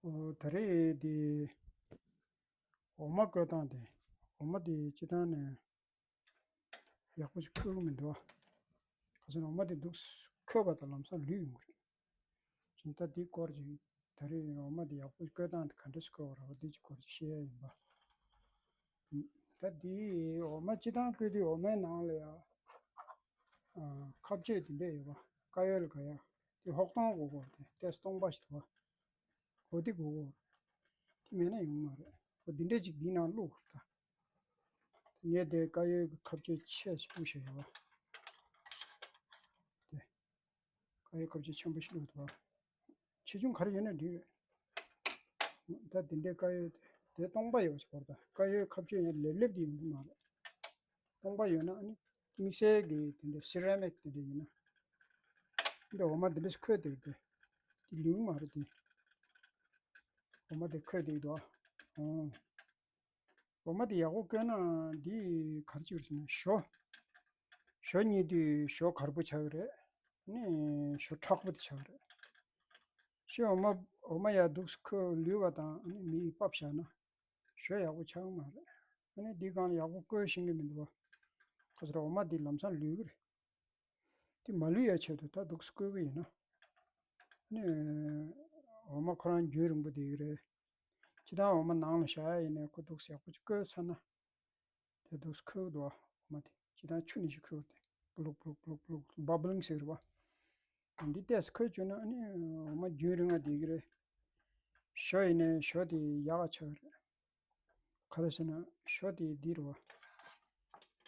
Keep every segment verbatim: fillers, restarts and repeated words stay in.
ཨོ། ད་རེས་དེ་འོ་མ་བསྐོལ་སྟངས་དེ། འོ་མ་དེ་སྤྱིར་བཏང་ནས་ཡག་པོ་ཞིག་བསྐོལ་གི་མི་འདུག་བ། ག་ཟེར་ན་འོ་མ་དེ་འདུག་སེ་འཁོལ་བ་དང་ལམ་སང་ལུད་ཡོང་གི་རེད། ཅིང་ད་དེའི་སྐོར་ཅིག་ད་རེས་འོ་མ་དེ་ཡག་པོ་བསྐོལ་སྟངས་དེ་ག་འདྲ་ཞིག་བསྐོལ་བ་རེད་བ། དེ་ཅིག་སྐོར་ཅིག་བཤད་ཡ་ཡིན་པ། ད་དེ་འོ་མ་སྤྱིར་བཏང་བསྐོལ་དུས་འོ་མའི་ནང་ལ་ཡ། ཨ། ཁ་གཅོད་དེ་འདྲས་ཡོད་པ། དཀར་ཡོལ་ལ་ག་ཡ། དེ་ཧོག་སྟོང་དགོས་གོ། དེ་ཏོག་ཙམ་སྟོང་པ་ཞིག་འདུག་བ། འོ་དེ་དགོས་གོ། དེ་མེད་ན་ཡོང་མ་རེད། འོ་དེ་འདྲས་ཅིག་འདིའི་ནང་བླུགས་དགོས་རེད་ད། ངས་དེ་དཀར་ཡོལ་གྱི་ཁ་གཅོད་ཆེ་ཞིག་སྤུ་བཞག་ཡོད་པ། དེ། དཀར་ཡོལ་ཁ་གཅོད་ཆེན་པོ་ཞིག་བླུགས་འདུག་བ། ཆེ་ཆུང་ག་རེ་ཡོད་ན་འགྲིག་རེད། ད་དེ་འདྲའི་དཀར་ཡོལ་དེ་སྟོང་པ་ཡོད་པ་ཞིག་དགོས་རེད་ད། དཀར་ཡོལ་ཁ་གཅོད་ཡང་ལེབ་ལེབ་དེ་ཡོང་གི་མ་རེད། སྟོང་པ་ཡོད་ན་ཨ་ནི་དམིགས་བསལ་གྱི་དེ་འདྲའི་སི་ར་མིག་དེ་འདྲ་ཡིན་ན། འདི་འོ་མ་དེ་འདྲས་འཁོལ་བསྡད་དེ། དེ་ལུད་མ་རེད་དེ། འོ་མ་དེ་འཁོལ་བསྡད་འདུག་ཨ། ཨོ། འོ་མ་དེ་ཡག་པོ་བསྐོལ་ན་འདི་ག་རེ་བྱེད་ཀྱི་རེད་ཟེར་ན་ཞོ། ཞོ་མཉེ་དུས་ཞོ་གར་པོ་ཆགས་ཀྱི་རེད། ཨ་ནི་ཞོ་མཁྲེགས་པོ་དེ་ཆགས་ཀྱི་རེད། ཞོ་འོ་མ་འོ་མ་ཡར་འདུག་སེ་འཁོལ་ལུད་པ་དང་ཨ་ནི་མེ་ཡིས་ཕབ་བཞག་ན་ཞོ་ཡག་པོ་ཆགས་ཀྱི་མ་རེད། ཨ་ནི་འདི་སྒང་ལ་ཡག་པོ་བསྐོལ་ཤེས་ཀྱི་མི་འདུག་བ། ག་ཟེར། འོ་མ་འདི་ལམ་སང་ལུད་ཀྱི་རེད། དེ་མ་ལུད་ཡ་ཆེད་དུ་ད་འདུག་སེ་བསྐོལ་གྱི་ཡིན་ན། ཨ་ནི་འོ་མ་ཁོ་རང་རྒྱུན་རིང་པོ་བསྡད་ཀྱི་རེད། སྤྱིར་བཏང་འོ་མ་ནང་ལ་བཞག་ཡ་ཡིན་ནའི་ཁོ་འདུག་སེ་ཡག་པོ་ཅིག་བསྐོལ་ཚར་ན། དེ་འདུག་སེ་འཁོལ་གྱི་འདུག་བ། འོ་མ་དེ་སྤྱིར་བཏང་ཆུ་ནང་བཞིན་འཁོལ་གྱི་རེད། བུ་ལུག་བུ་ལུག་བུ་ལུག་བུ་ལུག་བྷ་བྷ་ལིང་ཟེར་གྱི་རེད་བ། འདི་ཏོག་ཙམ་འཁོལ་བཅུག་ན་ཨ་ནི་འོ་མ་རྒྱུན་རིང་བ་བསྡད་ཀྱི་རེད། ཞོ་ཡིན་ནའི་ཞོ་དེ་ཡག་ག་ཆགས་ཀྱི་རེད། ག་རེ་ཟེར་ན་ཞོ་དེ་འདི་རེད་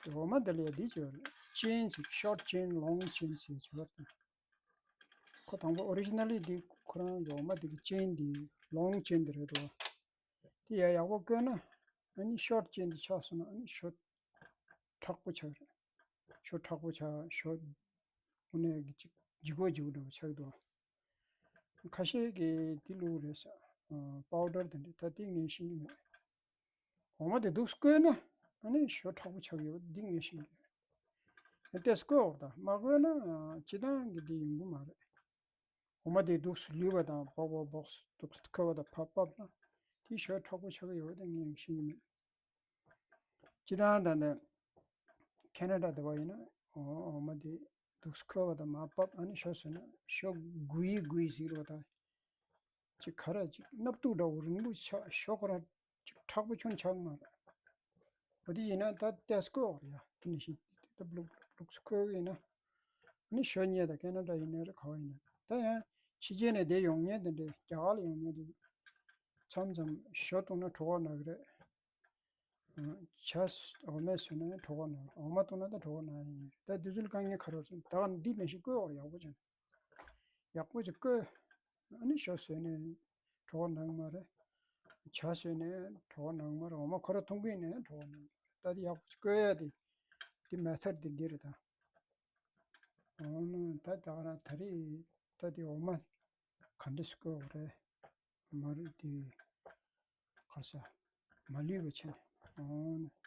བ། འོ་མ་འདི་ལ་ཡ་འདི་བྱས་པ་རེད། ཅེན་ཟེར། ཤོར་ཅེན་ལོང་ཅེན་ཟེར་བྱས་པ་རེད། ཁོ་དང་པོ་ཨོ་རི་ཇི་ནལ་ལི་འདི་ཁོ་རང་གི་འོ་མ་འདི་གི་ཅེན་འདི་ལོང་ཅེན་འདི་རེད་དོ། དེ་ཡ་ཡག་པོ་བསྐོལ་ན་ཨ་ནི་ཤོར་ཅེན་འདི་ཆགས་སོང་ན་ཨ་ནི་ཞོ་མཁྲེགས་པོ་ཆགས་རེད། ཞོ་མཁྲེགས་པོ་ཆགས། ཞོ་དངོས་གནས་ཀྱི་ཅིག་ལྗིད་ཁོག་ལྗིད་ཁོག་འདྲ་པོ་ཆགས་འདུག་ཁ་ཤས་ཀྱིས་འདི་བླུགས་རེད་ཟེར། པའུ་ཌར་དེ་འདྲ་ད་དེ་ངས་ཤེས་ཀྱི་མེད། འོ་མ་དེ་འདུག་སེ་བསྐོལ་ན་ཨ་ནི་ཞོ་མཁྲེགས་པོ་ཆགས་ཡོད་པ་འདི་ངས་ཤེས་ཀྱི་ཡོད། ཏོག་ཙམ་བསྐོལ་འོ་ད་མ་བསྐོལ་ན་སྤྱིར་བཏང་གི་འདི་ཡོང་གི་མ་རེད། འོ་མ་དེ་འདུག་སེ་ལུད་པ་དང་བོག་བོག་བོག་སེ་འདུག་སེ་འཁོལ་བ་དང་ཕབ་ཕབ་ན་དེ་ཞོ་མཁྲེགས་པོ་ཆགས་ཀྱི་ཡོད་པ་དེ་ངས་ཤེས་ཀྱི་མེད། སྤྱིར་བཏང་ད་ནི་ཁེ་ན་ཌ་དེ་བ་ཡིན་ན་འོ་འོ་མ་དེ་འདུག་སེ་འཁོལ་བ་དང་མར་ཕབ། ཨ་ནི་ཞོ་ཟོས་ན་ཞོ་འགུལ་ཡི་འགུལ་ཡི་ཟེར་བ་དང་། ཅིག་ག་རེ་ཅིག་སྣབས་ཏུག་འདྲ་བོ་རིང་པོ་ཆགས། ཞོ་ཁོ་རང་ཅིག་མཁྲེགས་པོ་ཁྱོན་ཆགས་མ་རེད། འོ་དེ་ཡིན་ན་ད་ཏོག་ཙམ་བསྐོལ་འོ་རེད་ཡ། དེ་ནང་བཞིན་ཏོག་ཙམ་བླུགས་བླུགས་སེ་འཁོལ་གྱི་ཡིན་ན། ཨ་ནི་ཞོ་མཉེ་ད་ཁེ་ན་ཌ་ཡིན་ན་རེད། ག་བ་ཡིན་ན་རེད། ད་ཡང་ཕྱི་རྒྱལ་ནས་དེ་ཡོང་མཁན་དེ་འདྲས། རྒྱ་གར་ལ་ཡོང་མཁན་དེ་མཚམས་མཚམས་ཞོ་བཏུང་ན་གྲོད་ཁོག་ན་གི་རེད། ཨ། ཇ་འོ་མས་ཟོས་ན་གྲོད་ཁོག་ན་གི་རེད། འོ་མ་བཏུང་ན་ད་གྲོད་ཁོག་ན་ཡི་ཡིན། ད་དེ་ཚོ་ལ་དཀའ་ངལ་ག་རེ་ཡོད་ཟེར་ན་ད་ག་འདི་ནང་བཞིན་བསྐོལ་འོ་རེད། ཡག་པོ་བྱས་ནས། ཡག་པོ་ཅིག་བསྐོལ། ཨ་ནི་ཞོ་ཟོས་ནས་གྲོད་ཁོག་ན་གི་མ་རེད། ཇ་ཟོས་ནས་གྲོད་ཁོག་ན་གི་མ་རེད། འོ་མ་ཁོ་རང་འཐུང་གི་ཡིན་ནའི་གྲོད་ཁོག་ན་གི་མ་རེད། ད་དེ་ཡག་པོ་ཅིག་བསྐོལ་ཡ་དེ་དེ་མེ་ཐོཌ་དེ་འདི་རེད་ད། འོ་ན་ད་ད་ག་རང་ད་རེས་ད་དེ་འོ་མ་ག་འདྲ་ཞིག་བསྐོལ་དགོས་རེད། མ་རེད་དེ་ག་རེ་ཟ། མ་ལུས་པ་བྱས་ནས། འོ་ན་